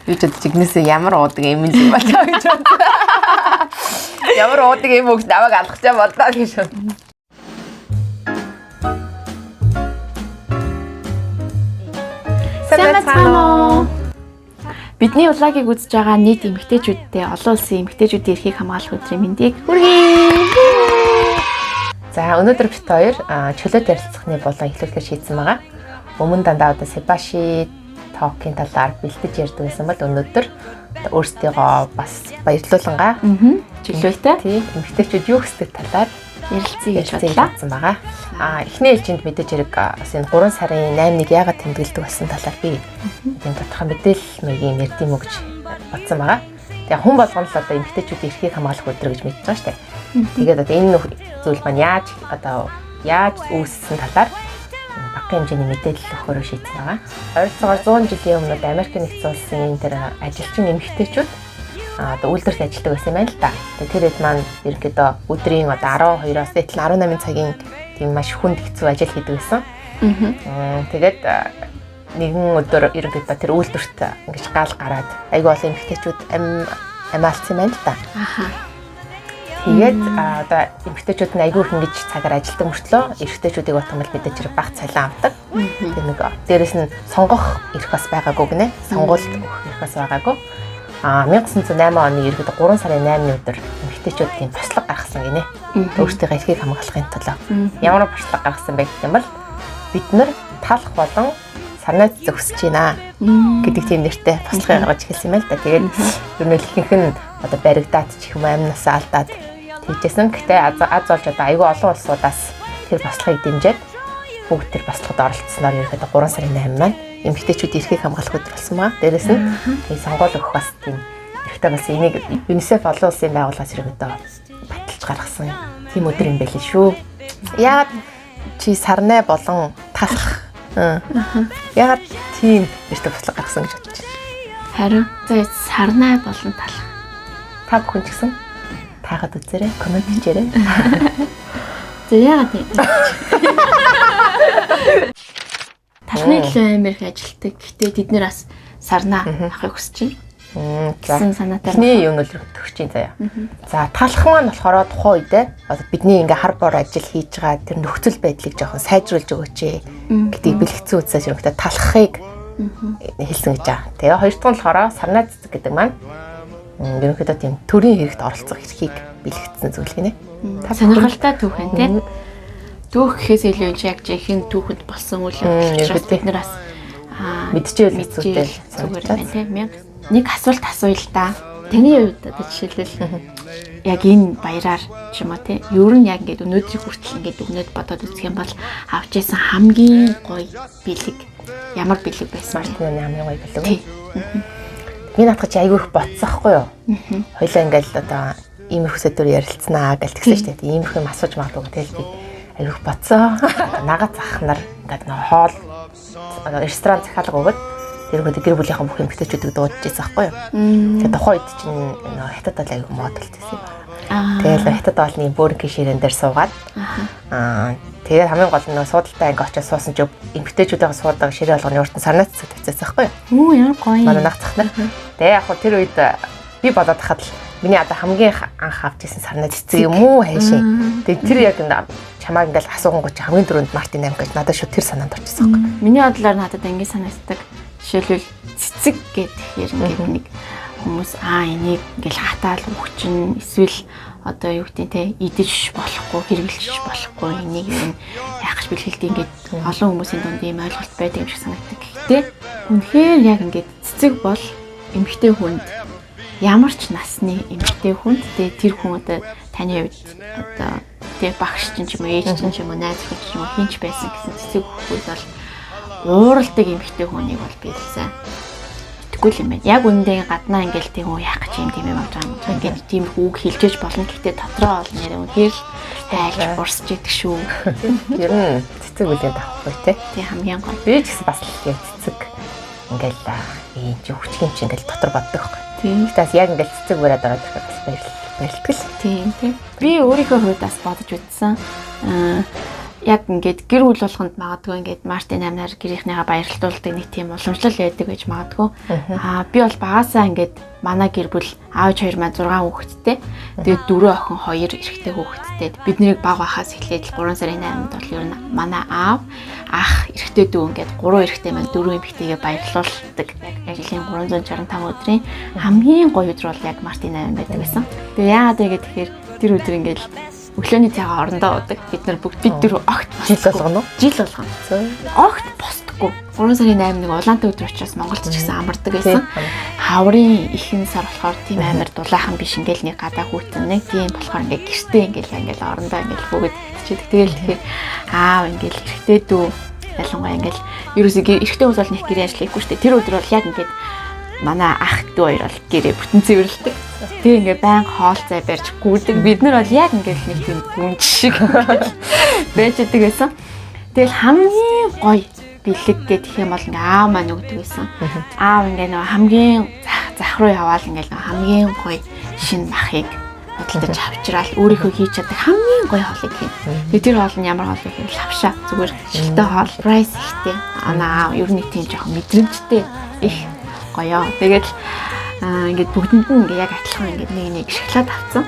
Би ч одоо жигнэсээ ямар уудаг юм л болоо гэж бодсон. Ямар уудаг юм өгс намайг алгачаа бодлоо гэж бодсон. Сайн байцгаана уу? Бидний улагийг үзэж байгаа нийт эмэгтэйчүүдтэй олон улсын эмэгтэйчүүдийн эрхийг хамгаалах өдрийн мэндийг хүргэе. За, өнөөдөр бит хоёр чөлөөт ярилцлагын болон эхлүүлэхээр шийдсэн байгаа. Өмнө дандаа одоо Себаши токийн талаар бэлтэж ярьдаг байсан бол өнөөдөр одоо өөрсдийгөө бас баярлуулангаа Чөлөөтэй тий, эмэгтэйчүүд юу хүсдэг талаар ярилцъя гэж ярилцъя гэж бодлоо. бодсон байгаа. Эхний ээлжинд мэдээж хэрэг бас энэ 3 сарын 8-ыг яагаад тэмдэглэдэг болсон талаар би тийм тодорхой мэдээлэл маягийн ярьд юм уу гэж бодсон байгаа. Тэгээ хүн болгоно л одоо эмэгтэйчүүдийн эрхийг хамгаалах өдөр гэж мэдж байгаа шүү дээ. Тэгээд одоо энэ зүйл маань яаж одоо яаж үүссэн талаар багахан хэмжээний мэдээлэл өгөхөөрөө шийдсэн байгаа. Ойролцоогоор 100 жилийн өмнө одоо Америк нэгдсэн улсын тэр ажилчин эмэгтэйчүүд одоо үйлдвэрт ажилладаг байсан юм байна л да. Тэгээ тэр хэд маань ерөнхийдөө өдрийн одоо 12-оос дээтэл 18 цагийн тийм маш хүнд хэцүү ажил хийдэг байсан. Тэгээд нэгэн өдөр ерөнхийдөө тэр үйлдвэрт ингэж гал гараад айгүй олон эмэгтэйчүүд ам амиалцсан юм байна л да. Аха. Тэгээд одоо эмэгтэйчүүд нь айгүй их ингэж цагаар ажилдаг мөртлөө эрэгтэйчүүдийг бодох юм бол мэдээж хэрэг бага цалин авдаг. Тэгээд нэг дээрэс нь сонгох эрх бас байгаагүй гинэ. Сонгуульд өгөх эрх бас байгаагүй. 1908 оны ерөөдөө 3 сарын 8-ны өдөр эмэгтэйчүүд тийм бослого гаргасан гинэ. Өөрсдийнхөө эрхийг хамгаалахын төлөө. Ямар бослого гаргасан бэ гэх юм бол бид нар талах болон сарнай цэцэг хүсэж байна гэдэг тийм нэртэй бослогыг гаргаж эхэлсэн юм байна л да. Тэгээд ер нь л ихэнх нь одоо баригдаад ч юм уу амнасаа алдаад тэгжсэн. Гэтэ аз олж одоо айгүй олон улсуудаас тэр бослогыг дэмжиж бүгд тэр бослогод оролцсноор ерөөхдөө 3 сарын 8 маань эмэгтэйчүүд эрхийг хамгаалах өдөр болсон байгаа. Дээрэс нь тийм сонгуул өгөх бас тийм эрхтэй болсон. Энийг UNICEF олон улсын байгууллагаас ерөөхдөө баталж гаргасан тийм өдөр юм байл шүү. Яагаад чи сарнай болон талах яагаад тийм нэртэй бослого гаргасан гэж бодож байна? Харин за сарнай болон талах. Та бүхэн ч гэсэн таагаад үзээрэй, комент хийрэй. За, яагаад тийм? Талхны төлөө амар их ажилтдаг. Гэтэ тэд нэр бас сарнаа авахыг хүсэж байна За. гэсэн санаатай. Эхний юм нь л төгсөж чинь заяа. За, талах маань болохоор тухайн үедээ одоо бидний ингээ хар бор ажил хийж байгаа тэр нөхцөл байдлыг жоохон сайжруулж өгөөч гэдгийг бэлгэцэн үзсэн ерөнхийдөө талхахыг хэлсэн гэж байгаа. Тэгээ хоёр дахь нь болохоор сарнай цэцэг гэдэг маань ерөнхийдөө тийм төрийн хэрэгт оролцох эрхийг бэлгэцсэн зүйл гинэ. Та Сонирхолтой түүх юм тий. Түүх гэхээс илүү яг жинхэнэ түүхэнд болсон үйл явдал учраас ерөнхийдөө. бид нар бас Мэдчихэвэл хэцүүтэй зүгээр юм байна тий. Мянга нэг асуулт асууя л да. Таны хувьд одоо жишээлбэл яг энэ баяраар ч юм уу тий. Ер нь яг ингээд өнөөдрийг хүртэл ингээд өгнөд бодоод үзэх юм бол авч ирсэн хамгийн гоё бэлэг ямар бэлэг байсан бэ? Мартины хамгийн гоё бэлэг. Тий. Би наадах чи айгүй их бодсохгүй юу? Хоёлаа ингээл одоо иймэрхүү сэдвээр ярилцсанаа гэж тэгсэн шүү дээ. Иймэрхүү юм асууж магадгүй тэгэл би айгүй их бодсоо. Нагац ах нар ингээд нэг хоол одоо ресторан захиалга өгөөд тэр хөө гэр бүлийнхаа бүх эмэгтэйчүүдийг дуудаж ирсэн байхгүй юу? Тэгээ тухайн үед чинь нөө хятад бол айгүй модалт байсан юм байна. Тэгэл хятад хоолны бөөрөнхий ширээн дээр суугаад тэгээд хамгийн гол нь нөө суудалтай анги очиж суусан чи эмэгтэйчүүдээ суудаг ширээ болгоны урд нь сарнай цэцэг тавьчихсан байхгүй юу? Үу, ямар гоё. Манай нах цах нар. Тэгээ яг хөө тэр үед би бодоод хахад л миний одоо хамгийн анх авч ирсэн сарнай цэцэг юм уу хайшин. Тэгээ тэр яг чамааг ингээл асуугангуй чи хамгийн түрүүнд Мартин 8 гэж надад шууд тэр санаанд орчихсон байхгүй. Миний бодлоор надад ингэ санагддаг. Жишээлбэл цэцэг гэхээр ингээд нэг хүмүүс энийг ингээл хатаал өгчин эсвэл одоо юу гэдэг те идэж болохгүй, хэрэглэж болохгүй, энийг юм яах гэж бэлгэлдэг ингээд олон хүмүүсийн дунд ийм ойлголт байдаг юм шиг санагддаг. Гэхдээ үнэхээр яг ингээд цэцэг бол эмэгтэй хүнд ямар ч насны эмэгтэй хүнд те тэр хүн одоо таны хувьд одоо те багш чинь ч юм уу, ээж чинь ч юм уу, найз хүн ч юм уу хинч байсан гэсэн цэцэг өгөх үед бол ууралдаг эмэгтэй хүнийг бол би л сайн итгэхгүй л юм байна. Яг үнэндээ гаднаа ингээл тийм үү яах гэж юм тийм юм авч байгаа юм. Ингээд тийм үг хэлжээж болно. Гэхдээ дотроо бол нэрээ үнэхээр л тайлж урсж идэх шүү. Ер нь цэцэг үлийн давхгүй те. Тийм хамгийн гоё. Би ч гэсэн бас л яг цэцэг ингээл ийм чи хүчгийн чи ингээл дотор боддог байхгүй. Тийм. Гэхдээ бас яг ингээл цэцэг бариад ороод ирэхэд бас баярлалдаг л. Тийм тий. Би өөрийнхөө хувьд бас бодож үзсэн. Яг ингээд гэр бүл болгонд магадгүй ингээд мартын 8-аар гэрийнхнийгаа баярлуулдаг нэг тийм уламжлал байдаг гэж магадгүй. Аа би бол багасаа ингээд манай гэр бүл аав хоёр маань 6 хүүхэдтэй. Тэгээд 4 охин 2 эрэгтэй хүүхэдтэй. Бид нарыг баг байхаас эхлээд 3 сарын 8-нд бол ер нь манай аав, ах, эрэгтэй дүү ингээд 3 эрэгтэй маань 4 эмэгтэйгээ баярлуулдаг. Яг жилийн 365 өдрийн хамгийн гоё өдөр бол яг мартын 8 байдаг байсан. Тэгээ яагаад вэ гэхээр тэр өдөр ингээд өглөөний цайгаа орондоо уудаг. Бид нар бүгд бид дөрөв огт жил болгоно уу? Жил болгоно. Огт босдоггүй. 3 сарын 8 нэг улаантай өдөр учраас Монголд ч гэсэн амардаг байсан. Хаврын ихэнх сар болохоор тийм амар дулаахан биш, ингээл нэг гадаа хүүтэн нэг тийм болохоор ингээ гэртээ ингээл ингээл орондоо ингээл бүгд хитчихэд. Тэгэл тэгэхээр аав ингээл эрэгтэй дүү ялангуяа ингээл ерөөсөө эрэгтэй хүмүүс бол нэг гэрээ ажил хийхгүй шүү дээ. Тэр өдөр бол яг ингээд манай ах дүү хоёр бол гэрээ бүтэн цэвэрлдэг. Тэгээ ингээ баян хоол цай барьж гүйдэг. Бид нар бол яг ингээд нэг тийм гүнж шиг байж идэг байсан. Тэгэл хамгийн гоё бэлэг гэх юм бол ингээ аав маань өгдөг байсан. Аав ингээ нөгөө хамгийн зах руу яваал ингээ нөгөө хамгийн гоё шинэ махыг худалдаж авчраал өөрийнхөө хийж чаддаг хамгийн гоё хоолыг хийн. Тэгээ тэр хоол нь ямар хоол вэ гэвэл лавша, зүгээр шилтэй хоол, прайс ихтэй. Анаа аав ер нь тийм жоохон мэдрэмжтэй их гоё. Тэгээд ингээд бүгдэнд нь ингээ яг адилхан ингээд нэг нэг шоколад авцсан.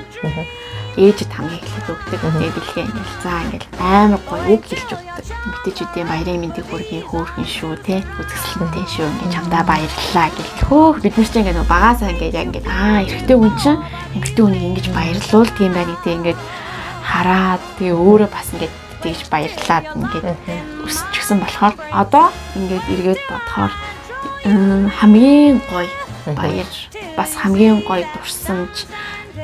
Ээжид хамгийн эхлээд өгдөг. Тэгээ бэлгээ ингээл за ингээл амар гоё үг хэлж өгдөг. Эмэгтэйчүүдийн баярын мэндийг хүргэе, хөөрхөн шүү те, үзэсгэлэнтэй шүү, ингээд чамдаа баярлалаа гэл. Хөөх бид нар чинь ингээд нөгөө багаасаа ингээд яг ингээд эрэгтэй хүн чинь эмэгтэй хүнийг ингэж баярлуулдаг юм байна гэдэг ингээд хараад тэгээ өөрөө бас ингээд тэгж баярлаад ингээд өсчихсэн болохоор одоо ингээд эргээд бодохоор хамгийн гоё баяр, бас хамгийн гоё дурсамж,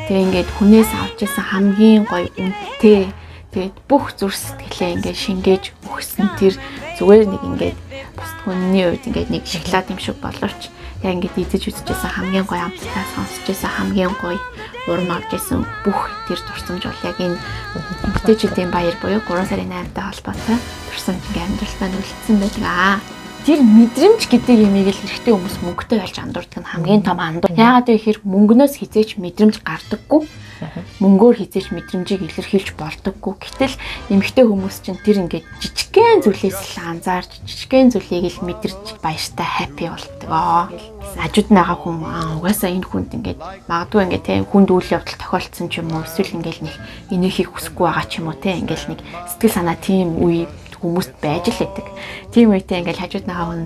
тэгээ ингээд хүнээс авч исэн хамгийн гоё үнэтэй, тэгээд бүх зүрх сэтгэлээ ингээд шингээж өгсөн тэр зүгээр нэг ингээд бусд хүний хувьд ингээд нэг шоколад юм шиг боловч яг ингээд идэж үзчихсэн хамгийн гоё амттай, сонсч исэн хамгийн гоё урам авч исэн бүх тэр дурсамж бол яг энэ эмэгтэйчүүдийн баяр буюу 3 сарын 8-тай холбоотой дурсамж ингээд амьдралтаа нүлдсэн байдаг. Тэр мэдрэмж гэдэг юмыг л эрэгтэй хүмүүс мөнгөтэй болж андуурдаг нь хамгийн том андуу. Яагаад вэ гэхээр мөнгнөөс хизээч мэдрэмж гардаггүй. Мөнгөөр хизээч мэдрэмжийг илэрхийлж болдоггүй. Гэтэл эмэгтэй хүмүүс чинь тэр ингээд жижигхэн зүйлээс л анзаарч, жижигхэн зүйлийг л мэдэрч баяртай happy болдог. Хажууд нь байгаа хүн угаасаа энэ хүнд ингээд магадгүй ингээд те хүнд үйл явдал тохиолдсон ч юм уу, эсвэл ингээд нэг инээхийг хүсэхгүй байгаа ч юм уу те, ингээд нэг сэтгэл санаа тийм үе хүмүүст байж л байдаг. Тийм үедээ ингээл хажууд байгаа хүн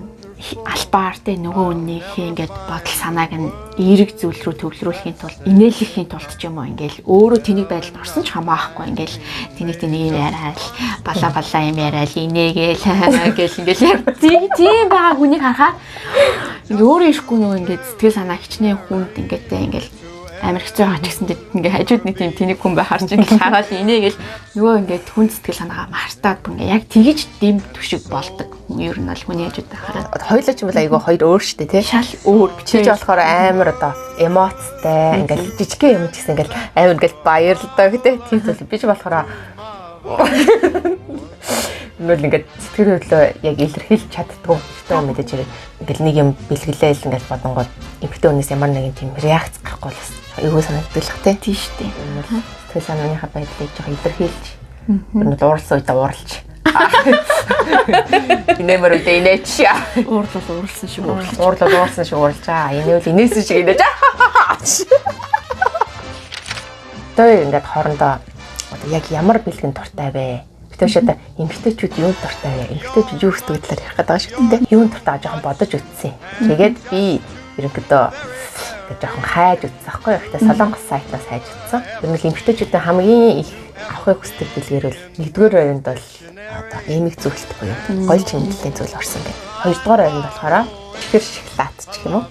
албаар те нөгөө хүнийхээ ингээд бодол санааг нь эерэг зүйл рүү төвлөрүүлэхийн тулд, инээлэхийн тулд ч юм уу ингээл өөрөө тэнэг байдалд орсон ч хамаахгүй ингээл тэнэг тэнэг юм яриад бала бала юм яриад инээгээл гэл ингээл тийм байгаа хүнийг харахаар ингээ өөрөө ирэхгүй нөгөө ингээд сэтгэл санаа хичнээн хүнд ингээд те ингээл амар хэцүү байгаа ч гэсэндээ ингээ хажууд нэг тийм тэнэг хүн байхаар чи ингээл хараад инээгээл нөгөө ингээд хүн сэтгэл санаагаа мартаад ингээ яг тэгэж дэм түшиг болдог. Ер нь бол хүний хажууд байхаараа. Хоёулаа ч юм бол айгүй хоёр өөр штэ тий. Шал өөр. Чи болохоор амар одоо эмоцтой ингээл жижигхэн юм ч гэсэн ингээл амар ингээл баярлалаа гэдэг тийм зүйл. Би ч болохоор нүл ингээд сэтгэл хөдлөө яг илэрхийлж чаддгүй. Эрэгтэй хүн мэдээж хэрэг ингээл нэг юм бэлгэлээл ингээл бодонгууд эмэгтэй хүнээс ямар нэгэн тийм реакц гарахгүй л бас эвгүй санагддаг л хэ. Тийм шүү дээ. Сэтгэл санааныхаа байдлыг жоохон илэрхийлж, ер нь ууралсан үедээ ууралж. Инээмэр үедээ инээч. Уурлал ууралсан шиг уурлаж. Уурлал ууралсан шиг уурлаж аа. Инээвэл инээсэн шиг инээж. Тэр ингээд хоорондоо одоо яг ямар бэлгэн дуртай вэ? Битүүш одоо эмэгтэйчүүд юунд дуртай вэ? Эмэгтэйчүүд юу хүсдэг талаар ярих гэдэг байгаа шүү дээ. Юунд дуртай жоохон бодож үтсэн. Тэгээд би ерөнхийдөө ингээд жоохон хайж үтсэн аахгүй юу? Гэхдээ Солонгос сайтнаас хайж үтсэн. Ер нь л эмэгтэйчүүдийн хамгийн их авахыг хүсдэг бэлгээр бол нэгдүгээр байранд бол одоо эмэг зүйлт буюу гоёл чимэглэлийн зүйл орсон байна. Хоёрдугаар байранд болохоор чихэр шоколад ч гэх юм уу?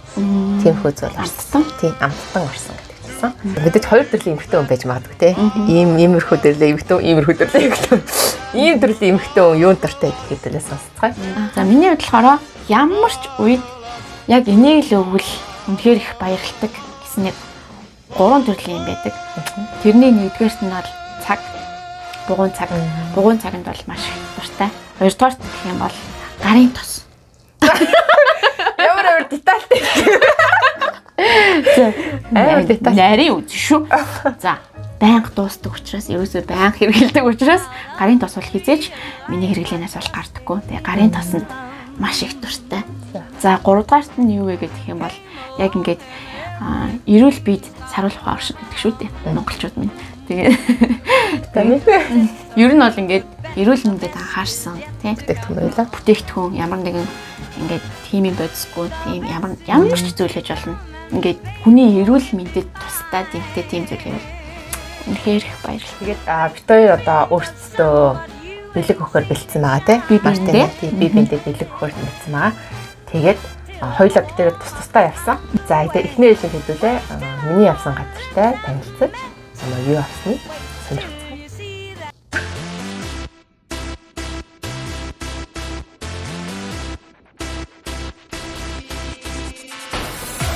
Тиймэрхүү зүйл орсон. Тийм, амттан орсон гэдэг хэлсэн. Мэдээж хоёр төрлийн эмэгтэй хүн байж магадгүй те. Ийм иймэрхүү төрлийн эмэгтэй, иймэрхүү төрлийн эмэгтэй. Ийм төрлийн эмэгтэй хүн юунд дуртай гэхэд л сонсцгоё. За миний хувьд болохоор ямар ч үед яг энийг л өгвөл үнэхээр их баярлдаг гэсэн нэг гурван төрлийн юм байдаг. Тэрний нэгдүгээрт нь бол цаг, бугуун цаг. Бугуун цагт бол маш их дуртай. Хоёрдугаарт гэх юм бол гарын тос. Ямар амар детальтай. Амар деталь. Нарийн үз шүү. За, Байнга дуустдаг учраас, ерөөсөө байнга хэрэглэдэг учраас гарын тос бол хэзээ ч миний хэрэглээнээс бол гардаггүй. Тэгээ гарын тосонд маш их дуртай. За, гуравдугаарт нь юу вэ гэх юм бол яг ингээд эрүүл биед саруул ухаан оршин гэдэг шүү дээ. Монголчууд минь. Тэгээ Витамин. Ер нь бол ингээд эрүүл мэндэд анхаарсан, тий, Бүтээгдэхүүн байлаа. Бүтээгдэхүүн ямар нэгэн ингээд химийн бодисгүй, тийм, ямар ямар ч зүйл хийж болно. Ингээд хүний эрүүл мэндэд тустай дэмтэй тийм зүйл юм. Үнэхээр их баярлалаа. Тэгээд бид хоёр одоо өөрсдөө бэлэг өгөхөөр бэлдсэн байгаа, тий. Би биендээ. Тий, би биендээ бэлэг өгөхөөр бэлдсэн байгаа. Тэгээд хоёулаа бид хоёр тус тусдаа явсан. За, тэгээд эхний ээлжинд хэдүүлээ миний явсан газартай танилцаж, намайг юу авсныг сонирхцгаая.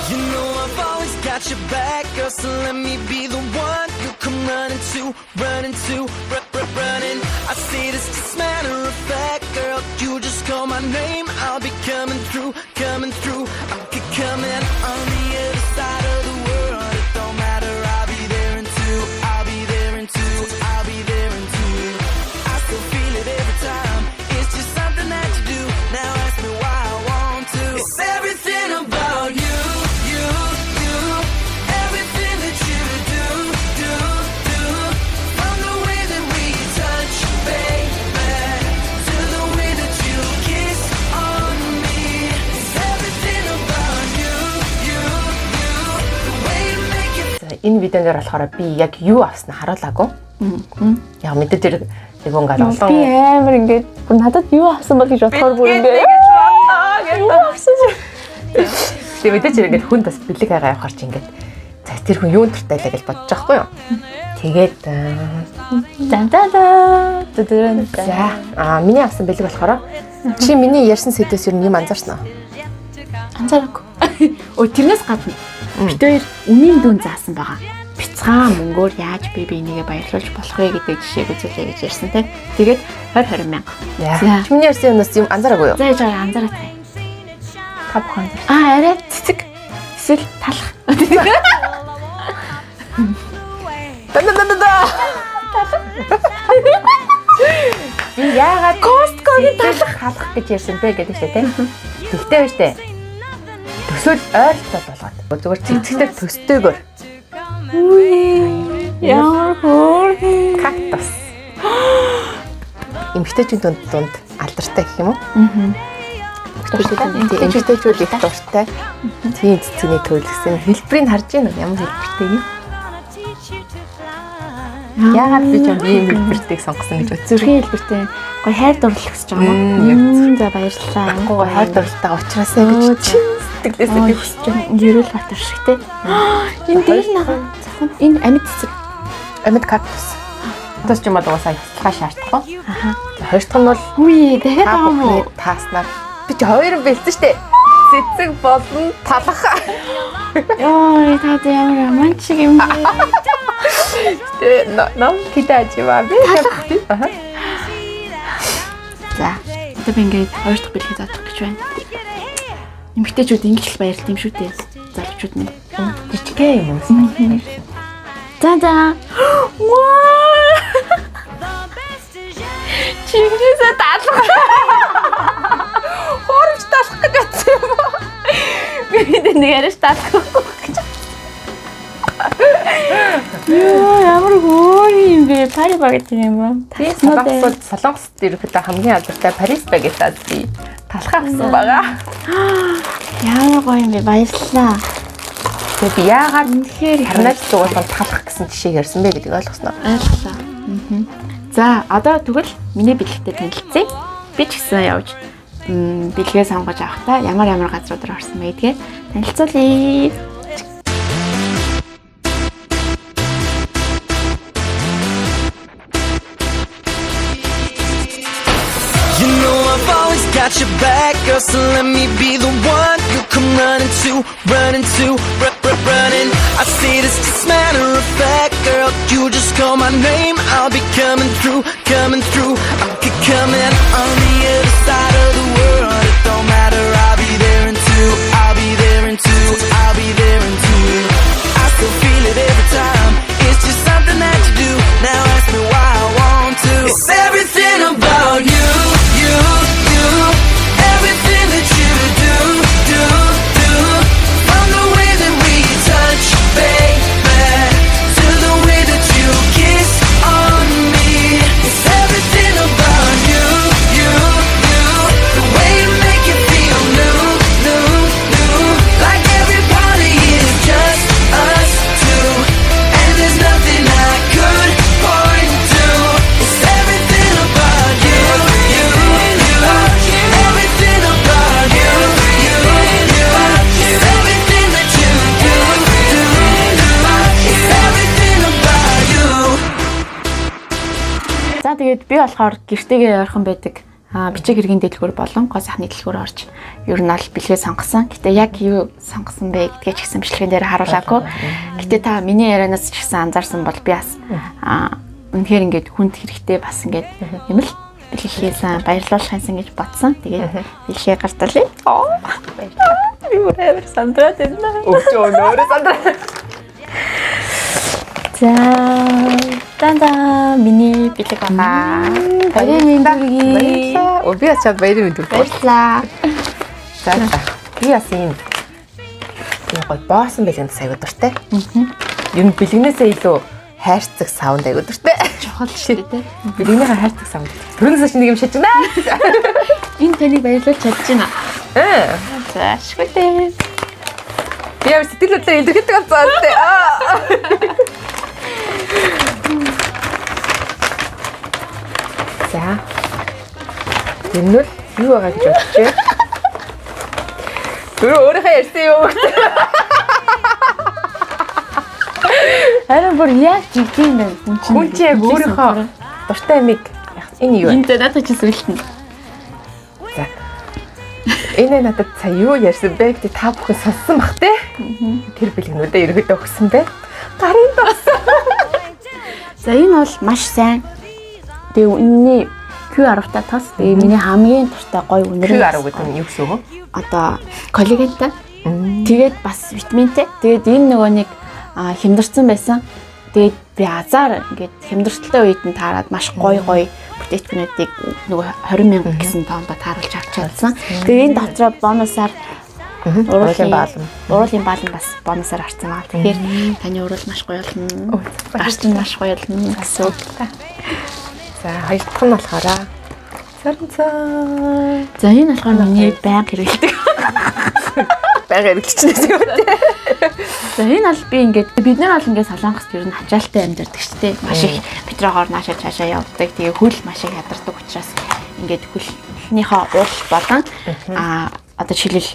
You know I've always got your back, girl, so let me be the one you come running to, running to, running. I say this just matter of fact, girl. You just call my name, I'll be coming through, coming through. I'm coming on the other side of the world. It don't matter, I'll be there in two, I'll be there in two, I'll be there in two. I still feel it every time. It's just something that you do. Now ask me why I want to. It's everything about you, you, you. Everything that you do, do, do. From the way that we touch, baby, to the way that you kiss on me. It's everything about you, you, you. The way you make it. За, энэ видеон дээр болохоор би яг юу авснаа харуулаагүй. Яг мэдээж хэрэг нэг ингээд олон Би амар ингээд бүр надад юу авсан бол гэж бодохоор бүр ингээд юу авсан бэ? Тэгээ мэдээж хэрэг ингээд хүн бас бэлэг хайгаа явахаар чи ингээд за, тэр хүн юун дуртай лээ гэж бодож байгаа хгүй юу. Тэгээд За за за. Тэдэрэн. За, миний авсан бэлэг болохоор чи миний ярьсан сэдвээс ер нь юм анзаарсан уу? Анзаараагүй. Өө, тэрнээс гадна бид хоёр үнийн дүн заасан байгаа. Бяцхан мөнгөөр яаж бие биенийгээ баярлуулж болох вэ гэдэг жишээг үзүүлье гэж ярьсан, тийм. Тэгээд 20 20 мянга. За. Чи миний ярьсан юмнаас юм анзаараагүй юу? За, яж байгаа, анзаараад таа. Та бүхэн анзаарсан. Аа, арай цэцэг эсвэл талах. Да да да да. Би яагаад Costco-гийн талах талах гэж ярьсан бэ гэдэг чинь, тийм. Тэгтээ байж тээ. Төсөөл ойролцоо болгоод. Зүгээр цэцэгтэр төстэйгөр. Ямар хөөрхөн. Кактус. Эмэгтэйчүүдийн дунд алдартай гэх юм уу? Дуртай. Эмэгтэйчүүд их дуртай. Тийм цэцэгний төрөлгсөн. Хэлбэрийг харж байна уу? Ямар хэлбэртэй юм? Яагаад би ч ийм хэлбэртэйг сонгосон гэж бодсон. Зүрхийн хэлбэртэй гоё хайр дурлал хүсэж байгаа Мм, яг юм уу? За, баярлалаа. Гоо хайр дурлалтайгаа уулзраасай гэж чин сэтгэлээсээ би хүсэж байна. Ерөөл Батар шиг те. Энэ дээр нэг цахан энэ амьд цэцэг. Амьд кактус. Кактус ч юм бол угаасаа хяцлага шаардахгүй. Аха. Хоёр дахь нь бол Үгүй, дахиад та байгаа юм бүхний уу? тааснаар би чи хоёр бэлдсэн штэ. Цэцэг болон талах. Йоо, та ямар романтик юм бэ? Тэ ном китажива би. Аха. За, одоо би ингээд хоёр дахь бэлгээ заадах гэж байна. Эмэгтэйчүүд ингэж л баярлалт юм шүү дээ. Залуучууд минь. Жижигхэн юм уу? За за. Ваа! Чихнээсээ даалга. Хоромж талах гэж бодсон юм уу? Би нэг арайш даалгахгүй гэж. Йоо, ямар хөөр юм бэ? Пари багет юм ба. Би Солонгосод, Солонгост ерөнхийдөө хамгийн алдартай Парис багетад би талхаа авсан байгаа. Ямар гоё юм бэ? Баярлалаа. Тэгээ би яагаад Үнэхээр их Харнаач дугуулсан талах гэсэн жишээг ярьсан бэ гэдгийг ойлгосноо. Ойлголоо. За, одоо тэгвэл миний бэлэгтэй танилцъя. Би ч гэсэн явж бэлгээ сонгож авахдаа ямар ямар газрууд руу орсон бэ гэдгээ танилцуулъя. You know I've always got your back, girl, so let me be the one you come running to, running to, running. I say this just matter of fact, girl. You just call my name, I'll be coming through, coming through. I'm coming on the other side of the world. It don't matter, I'll be there in two, I'll be there in two, I'll be there in two. I still feel it every time. It's just something that тэгээд би болохоор гэртээгээ ойрхон байдаг бичиг хэргийн дэлгүүр болон гоо сайхны дэлгүүр орж ер нь бол бэлгээ сонгосон. Гэтэ яг юу сонгосон бэ гэдгээ ч гэсэн бичлэгэн дээр харуулаагүй. Гэтэ та миний ярианаас ч гэсэн анзаарсан бол би бас үнэхээр ингээд хүнд хэрэгтэй бас ингээд юм л бэлгэлээсэн, баярлуулах юмсан гэж бодсон. Тэгээд бэлгээ гардалъя. Би бүр амар сандраад байна. Өгч өнөөрөө сандраа. За, данда миний бэлэг байгаа. Баярын мэнд хүргэе. Баярлалаа. Өө би ачаад баярын мэнд хүргэе. Баярлалаа. За за. Би бас ийм гоё боосон бэлгэнд аягүй дуртай. Ер нь бэлгнээсээ илүү хайрцаг савнд аягүй дуртай. Чухал шүү дээ. Бэлгнийхээ хайрцаг савнд. Түрүүнээс чи нэг юм шажигнаа. Энэ таныг баярлуулж чадж байна. Аа. За, ашгүй дээ. Би ямар сэтгэл хөдлөлөөр илэрхийлдэг болсон тий. Аа. За. Тэр нь л юу байгаа гэж бодож байна. Түрүү өөрийнхөө ярьсан юм уу? Харин бүр яг жигдэм юм байна. Хүн чинь. Хүн чи яг өөрийнхөө дуртай юмыг энэ юу вэ? Энэ надад чи сүлтэн. За. Энэ надад сая юу ярьсан бэ гэдэг та бүхэн сонссон бах те. Тэр бэлгнүүдээ ерөөдөө өгсөн бэ. Гарын дос. За энэ бол маш сайн. Тэгээ үнний Q10-та тос. Тэгээ миний хамгийн дуртай гоё үнэр. Q10 гэдэг нь юу гэсэн үг вэ? Одоо коллагентай. Тэгээд бас витаминтэй. Тэгээд энэ нөгөө нэг хямдарсан байсан. Тэгээд би азар ингээд хямдралтай үед нь таарад маш гоё гоё бүтээгдэхүүнүүдийг нөгөө 20 мянга гэсэн тоонд тааруулж авч чадсан. Тэгээд энэ дотроо бонусаар Уруулын баалан. Уруулын баалан бас бонусаар авсан байгаа. Тэгэхээр таны уруул маш гоё болно. Гар чинь маш гоё болно гэсэн үг. За хоёр дахь нь болохоор сарнцаа. За энэ болохоор миний байнга хэрэглэдэг. Байнга хэрэглэчихнэ юм те. За энэ бол би ингээд бид нар бол ингээд Солонгост ер нь ачаалтай амьдардаг шүү дээ. Маш их метрогоор наашаа цаашаа явдаг. Тэгээ хөл маш их ядардаг учраас ингээд хөлнийхөө уул болон одоо жишээлбэл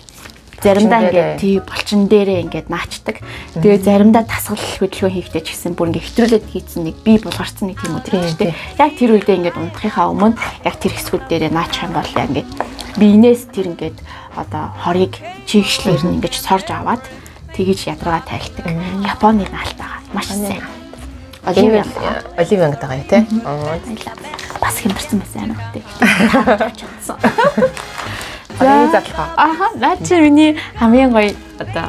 заримдаа ингээд тий булчин дээрээ ингээд наачдаг. Тэгээ заримдаа дасгал хөдөлгөөн хийхдээ ч гэсэн бүр ингээд хэтрүүлээд хийцэн нэг бие булгарцсан нэг тийм өдөр шүү дээ. Яг тэр үедээ ингээд унтахынхаа өмнө яг тэр хэсгүүд дээрээ наачих юм бол яг ингээд биенээс тэр ингээд одоо хорыг чигшлэр нь ингээд сорж аваад тэгэж ядаргаа тайлдаг. Японы наалт байгаа. Маш сайн. Оливия Оливия гэдэг байгаа юм тий. Бас хямдарсан байсан амар хөтэй. Чадсан. За задлага. Аха, наа чи миний хамгийн гоё одоо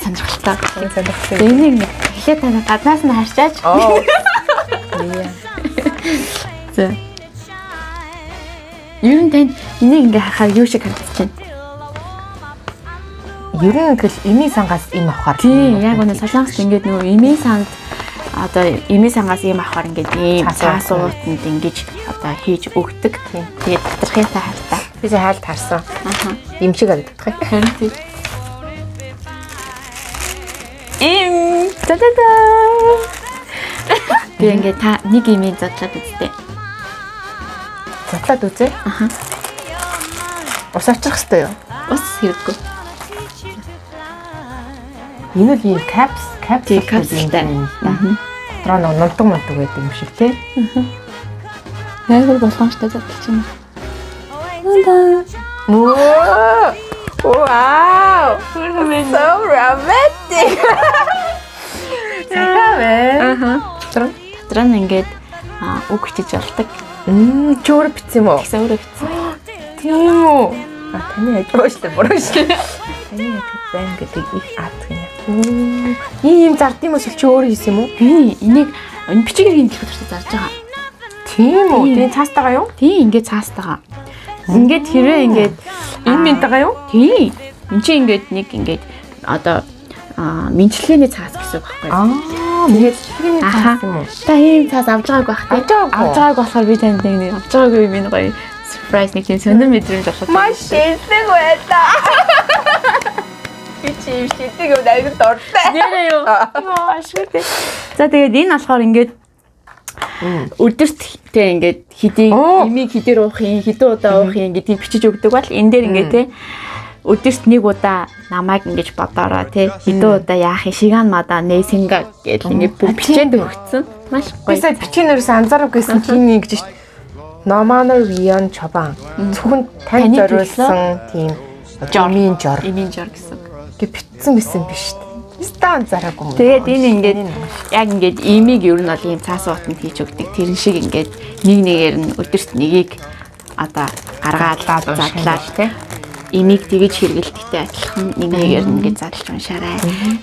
сонирхолтой. Сонирхолтой. Энийг эхлээд та гаднаас нь харчаач. Оо. За. Ер нь танд энийг ингээ харахаар юу шиг харагдаж байна? Ер нь тэгэл эмийн сангаас им авахар. Тийм, яг үнэ Солонгост ингээд нөгөө эмийн санд одоо эмийн сангаас им авахар ингээд ийм цаас уутанд ингэж одоо хийж өгдөг. Тэгээд доторхынтай хартаа. Би зөв хайлт харсан. Аха. Им шиг харагдах юм. Харин тийм. Им та-та-та. Тэгээ ингээд та нэг имийн задлаад үзтээ. Задлаад үзье. Аха. Ус авчрах хэрэгтэй юу? Ус хэрэггүй. Энэ л ийм капс Тийм, капсултай. Дотроо нэг нунтаг мунтаг байдаг юм шиг тий. Айгур болгоомжтой задлаж байна. Воо! Вау! So romantic. Цахавэ. Аха. Дотор нь Дотор нь ингээд үг бичиж болдог. Чи өөрөө бичсэн юм уу? Тэгсэн өөрөө бичсэн. Тийм үү? А таны хажуу шүү дээ, буруу шүү. Таны хажууд байна гэдэг их ад гинэ. Ийм зард юм уу чи өөрөө хийсэн юм уу? Би энийг энэ бичиг хэргийн дэлгүүр зарж байгаа. Тийм үү? Тийм цаастайгаа юу? Тийм ингээд цаастайгаа. Ингээд хэрвээ ингээд Энэ минтайгаа юу? Тийм. Энд чи ингээд нэг ингээд одоо мэнчилгээний цаас гэсэн үг байхгүй юу? Аа, мэнчилгээний цаас юм уу? Та ийм цаас авч байгаагүй бах тий. Авч байгаагүй. Авч байгаагүй болохоор би танд нэг авч байгаагүй юм энэ гоё surprise нэг тийм сонир мэдрэмж болох. Маш шилдэг байлаа. Би чи юм шилдэг юм аяг дуртай. Нэрээ юу? Йоо, ашгүй тий. За тэгээд энэ болохоор ингээд өдөрт тэ ингээд хэдий имийг хэдээр уух юм, хэдэн удаа уух юм гэдгийг бичиж өгдөг бол энэ дээр ингээд тэ өдөрт нэг удаа намайг ингэж бодоорой тий хэдэн удаа яах юм шиган мада нээсэнга гэл ингээд бүх бичээнд өгсөн. Маш гоё. Би сая бичээнээрээс анзаарав гэсэн чинь ингэж шít. Номанор 위한 처방. Зөвхөн танд Таны зориулсан тийм жормын жор Эмийн жор гэсэн. гэж битсэн байсан биш үү? Стан зараагүй юм. Тэгээд энэ ингээд яг ингээд имийг ер нь бол ийм цаас уутанд хийж өгдөг. Тэрэн шиг ингээд нэг нэгээр нь өдөрт нэгийг одоо гаргаад Задлаад унших юм задлаад байна, тий. Имийг тэгэж хэрэгэлдэгтэй адилхан нэг нэгээр нь ингээд задлж уншаарай.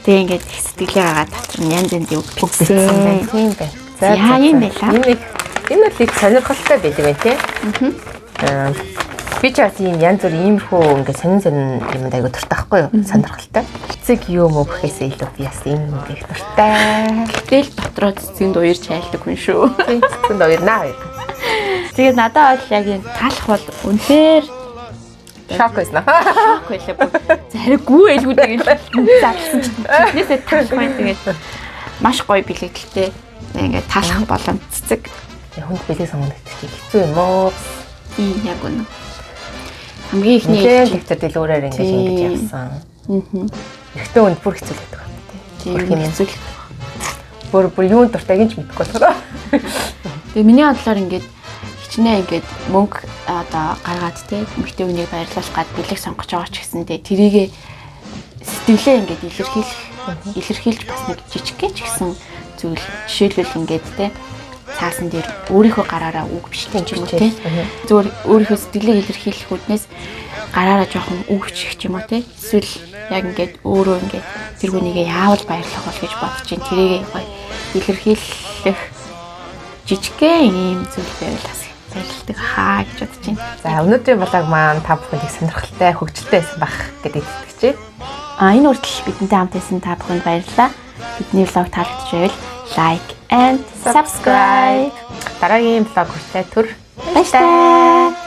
Тэгээ ингээд их сэтгэлээ гаргаад дотор нь янз янзын үг Битсэн байна. бичсэн. Тийм байна. За, ийм байлаа. Энэ нэг энэ бол их сонирхолтой байдаг байна тий. Аа. Би ч бас ийм янз бүр иймэрхүү ингээд сонин сонин юмд айгу дуртай байхгүй юу? Сонирхолтой. Цэцэг юм уу гэхээсээ илүү би бас ийм юм их дуртай. Тэгэл дотроо цэцгийн уярч айлдаг хүн шүү. Тийм цэцэнд уярнаа. Тэгээд надад бол яг энэ талах бол үнэхээр Шок байсан. шок байлаа. Бүр Зариггүй байлгүй тэгэл задлсан чинь тэрнээсээ талах байна. Тэгээд маш гоё бэлэгдэлтэй. Ингээд талах болон цэцэг. Хүнд бэлэг сонгоно гэдэг чинь хэцүү юм уу? Тийм яг үнэ. Хамгийн ихний Нилээн ээлжид тэгтэр дэлгүүрээр ингэж ингэж Тийм. явсан. Эрэгтэй хүнд бүр хэцүү л байдаг юм тий. тийм Бүр юм. хэцүү л. Бүр бүр юунд дуртайг нь ч мэдэхгүй болохоор. Тэгээ миний бодлоор ингээд хичнээн ингээд мөнгө одоо гаргаад те эмэгтэй хүнийг баярлуулах гад бэлэг сонгож байгаа ч гэсэн те тэрийгэ сэтгэлээ ингээд илэрхийлж бас нэг жижигхэн ч гэсэн зүйл жишээлбэл ингээд те цаасан дээр өөрийнхөө гараараа үг бичлээ ч юм уу те зүгээр өөрийнхөө сэтгэлээ илэрхийлэх үүднээс гараараа жоохон үг бичих ч юм уу те эсвэл яг ингээд өөрөө ингээд тэр хүнийгээ яавал баярлах бол гэж бодож чинь тэрийгээ гоё илэрхийлэх жижигхэн ийм зүйл байвал бас баярлалдаг хаа гэж бодож байна. За өнөөдрийн блог маань та бүхэнд их сонирхолтой, хөгжилтэй байсан байх гэдэг итгэж байна. А энэ хүртэл бидэнтэй хамт байсан та бүхэнд баярлалаа. Бидний влог таалагдж байвал like and subscribe. Дараагийн блог хүртэл түр. Баярлалаа.